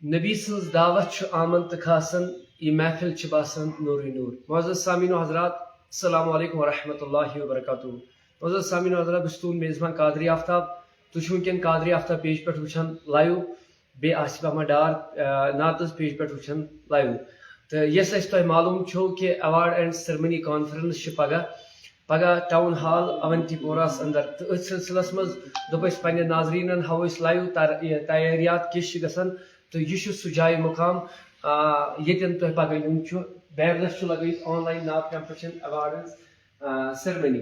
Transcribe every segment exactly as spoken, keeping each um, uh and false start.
نبی سٕنٛز دعوت چھُ آمن تہٕ کھاسن، یہِ محفل چھِ باسان نوٗرٕے نوٗر۔ معزز سامعین و حضرات، السلام علیکم ورحمۃ اللہ وبرکاتہ۔ معزز سامعین و حضرات، بہٕ چھُس تُہُنٛد میزبان قادری آفتاب۔ تُہۍ چھِو وٕنکیٚن قادری آفتاب پیج پٮ۪ٹھ وٕچھان لایو، بیٚیہِ آصف احمد ڈار، آ، ناتٕز پیج پٮ۪ٹھ وٕچھان لایو۔ تہٕ یۄس اَسہِ تۄہہِ معلوٗم چھو کہِ ایوارڈ اینڈ سیرمنی کانفرنس چھِ پگاہ، پگاہ ٹاؤن ہال اونتی پوراہس اندر۔ تہٕ أتھۍ سلسلس منٛز دوٚپ اَسہِ پننٮ۪ن ناظریٖنن ہاوو أسۍ لایو تر-، یہِ تیٲریات کِژھ چھِ گژھان۔ تہٕ یہِ چھُ سُہ جاے مقام، آ، ییٚتٮ۪ن تۄہہِ پگاہ یُن چھُ۔ بیرنس چھُ لگٲیِتھ آن لاین نعت کمپٹیشن ایوارڈز، آ، سیرمنی۔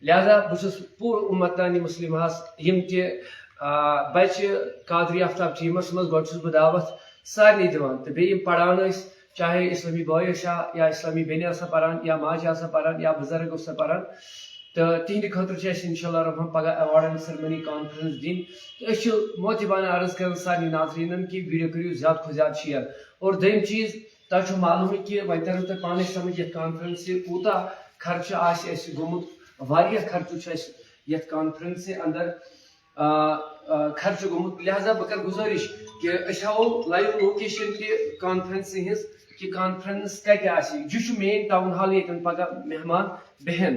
لہذا بہٕ چھُس پوٗرٕ اُمت دانِ مسلمہس، یِم تہِ، آ، بچہِ قادری آفتاب ٹیمس منٛز، گۄڈٕ چھُس بہٕ دعوت سارنٕے دِوان، تہٕ بیٚیہِ یِم پران ٲسۍ، چاہے اسلامی بٲے ٲسیا یا اسلامی بیٚنہِ آسا پران یا ماجہِ آسا پران یا بُزرگ اوسا پران، تہٕ تِہنٛدِ خٲطرٕ چھِ اَسہِ انشاءاللہ الرحمن پگاہ ایوارڈ اینڈ سیرمنی کانفرنس دِنۍ۔ تہٕ أسۍ چھِ معتبانہ عرض کران سارنٕے ناظریٖنن کہِ ویڈیو کٔرِو زیادٕ کھۄتہٕ زیادٕ شیئر۔ اور دوٚیِم چیٖز، تۄہہِ چھُو معلوٗمٕے کہِ وۄنۍ ترن تۄہہِ پانے سمجھ یتھ کانفرنسہِ کوٗتاہ خرچہٕ آسہِ اَسہِ گوٚمُت، واریاہ خرچہٕ چھُ اَسہِ یتھ کانفرنسہِ اندر، آ، آ، خرچہٕ گوٚمُت۔ لہذا بہٕ کرٕ گُزٲرِش کہِ أسۍ ہاوو لایو لوکیشن تہِ کانفرنسہِ ہٕنٛز، کہِ کانفرنس کتہِ آسہِ۔ یہِ چھُ مین ٹاؤن ہال، ییٚتٮ۪ن پگاہ مہمان بیہن۔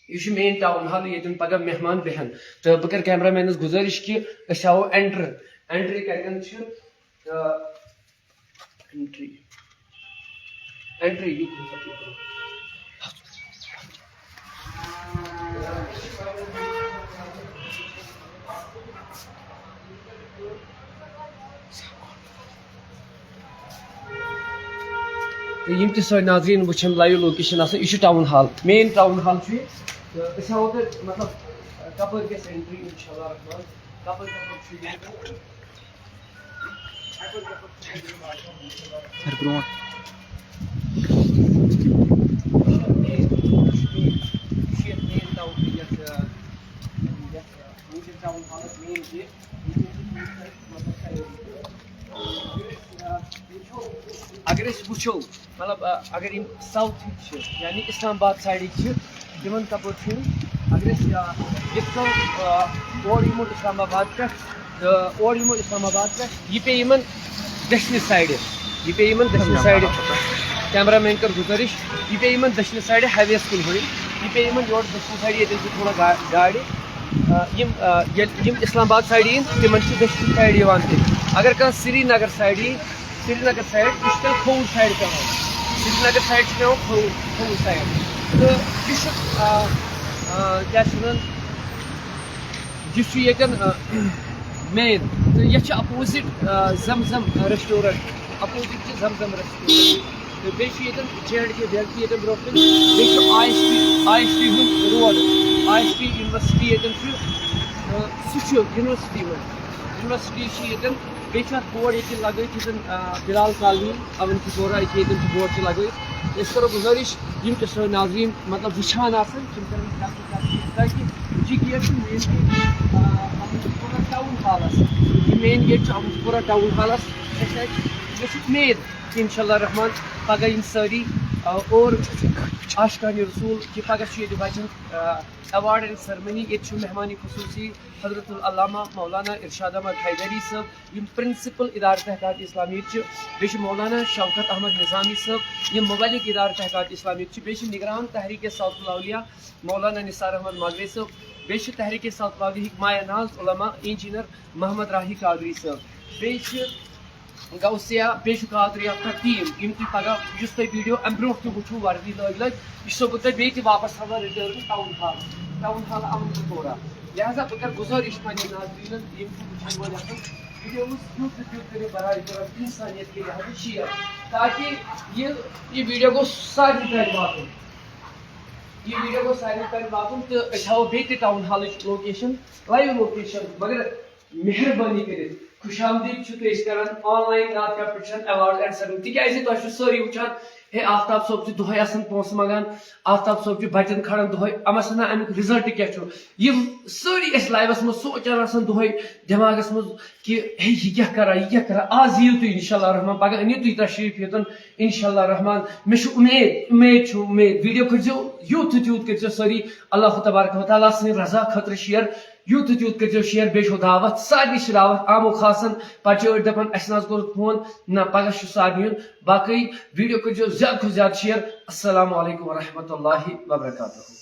یہِ چھُ مین ٹاؤن ہال، ییٚتٮ۪ن پگاہ مہمان بیہن۔ تہٕ بہٕ کرٕ کیمرہ مینس گُزٲرِش کہِ أسۍ ہاوو اینٹر، اینٹری کتٮ۪ن چھِ، آ، اینٹری، اینٹری، یہِ تہٕ یِم تہِ سٲنۍ ناظریٖن وٕچھن لایو لوکیشن آسان، یہِ چھُ town hall, main town hall چھُ یہِ۔ تہٕ أسۍ ہاوو تۄہہِ، مطلب، کپٲرۍ گژھِ اینٹری، انشاءاللہ الرحمن، کپٲرۍ کپٲرۍ چھُ یہِ۔ کپٲرۍ کپٲرۍ چھُ یہِ۔ سر برونٛٹھ۔ یہِ چھُ یہِ مین ٹاؤن، یَتھ، یَتھ، یہِ چھُ ٹاؤن ہالَس مین گیٹ۔ اگر أسۍ وٕچھو، مطلب، آ، اگر یِم ساوتھٕکۍ چھِ، یعنی اسلام آباد سایڈٕکۍ چھِ، تِمن کپٲرۍ چھُ یُن؟ اگر أسۍ، آ، یِتھ کٔنۍ، آ، اورٕ یِمو اسلام آباد پٮ۪ٹھ، تہٕ اورٕ یِمو اسلام آباد پٮ۪ٹھ، یہِ پیٚیہِ یِمن دٔچھنہِ سایڈٕ، یہِ پیٚیہِ یِمن دٔچھنہِ سایڈٕ۔ کیمرہ مین کٔر گُزٲرِش، یہِ پیٚیہِ یِمن دٔچھنہِ سایڈٕ ہاے وییَس کُن ہُرِ، یہِ پیٚیہِ یِمن یورٕ دٔچھنہِ سایڈٕ، ییٚتٮ۪ن چھِ تھوڑا گا-، گاڑِ۔ آ، یِم، آ، ییٚلہِ یِم اسلام آباد سایڈٕ یِن، تِمن چھِ دٔچھنہِ سایڈٕ یِوان تہِ۔ اگر کانٛہہ سرینگر سایڈٕ یِن، سرینگر سایڈ، یہِ چھُ تیٚلہِ کھووُر سایڈ پٮ۪وان۔ سرینگر سایڈ چھُ پٮ۪وان کھووُر، کھووُر سایڈ۔ تہٕ یہِ چھُ، آ، آ، کیٛاہ چھِ وَنان، یہِ چھُ ییٚتٮ۪ن، آ، مین، تہٕ یَتھ چھِ اپوزِٹ، آ، زم زم ریسٹورنٹ، اپوزِٹ چھِ زم زم ریسٹورنٹ۔ تہٕ بیٚیہِ چھُ ییٚتٮ۪ن جے اینڈ کے بیکری ییٚتٮ۪ن برونٛہہ کَنہِ، بیٚیہِ چھُ I S P, I S P ہُنٛد road, I S P university ییٚتٮ۪ن چھُ، آ، سُہ چھُ یونیورسٹی منٛز، یونیورسٹی چھِ ییٚتٮ۪ن۔ بیٚیہِ چھُ اَتھ بورڈ ییٚتہِ لَگٲیِتھ ییٚتٮ۪ن، آ، بِلال کالنی، اَوَنتی پورہ، ییٚتہِ ییٚتٮ۪ن چھُ بورڈ تہِ لَگٲیِتھ۔ أسۍ کَرو گُزٲرِش، یِم تہِ سٲنۍ ناظریٖن، مطلب، وٕچھان آسَن، تِم کَرَن یہِ کَتھ تہِ کَتھ تہِ، تاکہِ یہِ گیٹ چھُ مین گیٹ، آ، اَوَنتی پورہ ٹاوُن ہالَس۔ یہِ مین گیٹ چھُ اَوَنتی پورہ ٹاوُن ہالَس۔ اَسہِ آسہِ، مےٚ چھُ اُمید کہِ اِنشاء اللہ الرحمن پَگاہ یِن سٲری، آ، اور عاشقانِ رسول کہِ پَگاہ چھُ ییٚتہِ بَچَن، آ، ایوارڈ اینڈ سیرمنی، ییٚتہِ چھُ مہمانِ خصوٗصی حضرت العلامہ مولانا ارشاد احمد حیدری صٲب، یِم پرنسپل ادارٕ تحقیقات اسلامیہ چھِ، بیٚیہِ چھِ مولانا شوکت احمد نظامی صٲب، یِم مبلغ ادارٕ تحقیقات اسلامیہ چھِ، بیٚیہِ چھِ نگران تحریک سوات الاولیاء مولانا نثار احمد مغوی صٲب، بیٚیہِ چھِ تحریک سوات الاولیاء ہٕکۍ مایہ ناز علماء انجینئر محمد راہی قادری صٲب، بیٚیہِ چھِ غوثیہ، بیٚیہِ چھُ قادری اختر ٹیٖم، یِم تُہۍ پگاہ، یُس تۄہہِ ویٖڈیو اَمہِ برونٛٹھ تہِ وٕچھِو وردی لٲگۍ لٲگۍ، یہِ چھُسو بہٕ تۄہہِ بیٚیہِ تہِ واپس ہاوان return town hall, town hall Avantipora. لہذا بہٕ کَرٕ گُزٲرِش پنٛنٮ۪ن ناظریٖنَن، یِم تہِ وٕچھَن وٲلۍ آسَن، ویٖڈیوَس دیُت تہٕ دیُت کٔرِو برائے کرم اِنسانیت کے لحاظ شیئر، تاکہِ یہِ، یہِ ویٖڈیو گوٚژھ سارنٕے تام واتُن۔ یہِ ویٖڈیو گوٚژھ سارنٕے تام واتُن تہٕ أسۍ ہاوو بیٚیہِ تہِ ٹاوُن ہالٕچ لوکیشَن، لایِو لوکیشَن، مگر مہربٲنی کٔرِتھ خوش آمدید چھِو تُہۍ أسۍ کران آن لاین نعت کمپٹیشن ایوارڈ اینڈ سیرمنی، تِکیازِ تۄہہِ چھِو سٲری وٕچھان، ہے، آفتاب صٲب چھُ دۄہے آسان پونٛسہٕ منٛگان، آفتاب صٲب چھُ بچن کھالان دۄہے، اما سنا امیُک رِزلٹ کیٛاہ چھُ؟ یِم سٲری أسۍ لایوس منٛز سونٛچان آسان دۄہے دٮ۪ماغس منٛز کہِ ہے، یہِ کیٛاہ کران، یہِ کیٛاہ کران؟ آز یِیِو تُہۍ انشاءاللہ الرحمن، پگاہ أنِو تُہۍ تشریٖف یوٚتن انشاءاللہ الرحمن۔ مےٚ چھُ اُمید، اُمید چھُ، اُمید۔ ویٖڈیو کٔرۍزیو یوٗت تہٕ تیوٗت کٔرۍزیو سٲری اللہ تبارک و تعالیٰ سٕنٛدِ رضا خٲطرٕ شِیر۔ یوٗت تہٕ تیوٗت کٔرۍزیو شیئر، بیٚیہِ چھو دعوت، سارنٕے چھِ دعوت۔ عامو خاصن پتہٕ چھِ أڑۍ دپان، اسہِ نہ حظ کوٚرُکھ فون۔ نہ، پگاہ چھُ سارنٕے یُن۔ باقٕے ویڈیو کٔرۍزیو زیادٕ کھۄتہٕ زیادٕ شیئر۔ السلام علیکم ورحمۃ اللہ وبرکاتہ۔